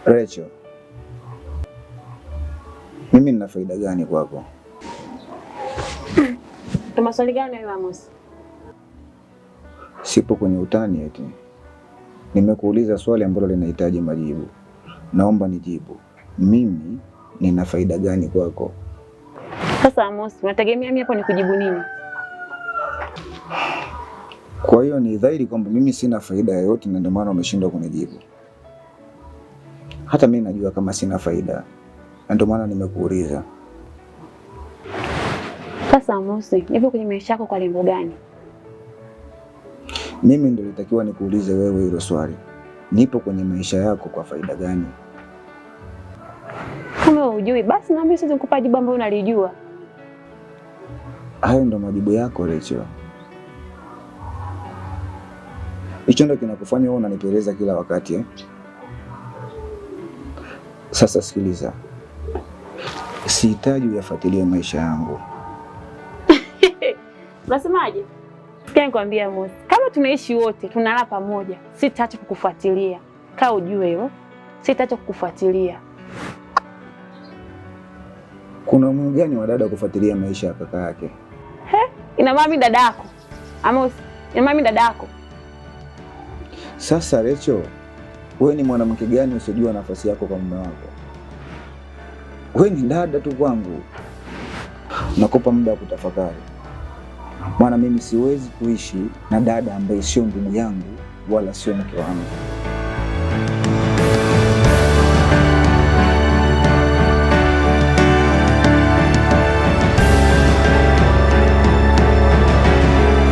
Rachel, mimi nina faida gani kwako? Ndo maswali gani hayo, Amos? Sipo kwenye utani eti. Nimekuuliza swali ambalo linahitaji majibu. Naomba nijibu. Mimi nina faida gani kwako? Sasa Amos, unategemea mimi hapo nikujibu nini? Kwa hiyo ni dhahiri kwamba mimi sina faida yoyote na ndio maana umeshindwa kunijibu. Hata mimi najua kama sina faida na ndio maana nimekuuliza. Sasa Amos, nipo kwenye maisha yako kwa lengo gani? Mimi ndio nilitakiwa nikuulize wewe hilo swali. Nipo kwenye maisha yako kwa faida gani? Kama hujui basi na mimi siwezi kukupa jibu ambalo unalijua. Hayo ndo majibu yako, Rachel? Hicho ndo kinakufanya wewe unanipeleza kila wakati, eh? Sasa sikiliza, sihitaji uyafuatilie maisha yangu. Unasemaje? Sikia nikwambie Amos, kama tunaishi wote tunalala pamoja, sitaacha kukufuatilia. Kaa ujue hilo, sitaacha kukufuatilia. Kuna umuhimu gani wa dada kufuatilia maisha ya kaka yake? Ina maana mimi dada yako Amos, ina maana mimi dada yako? Sasa Rachel, wewe ni mwanamke gani usiojua nafasi yako kwa mume wako? Wewe ni dada tu kwangu. Nakupa muda wa kutafakari, maana mimi siwezi kuishi na dada ambaye sio ndugu yangu wala sio mke wangu.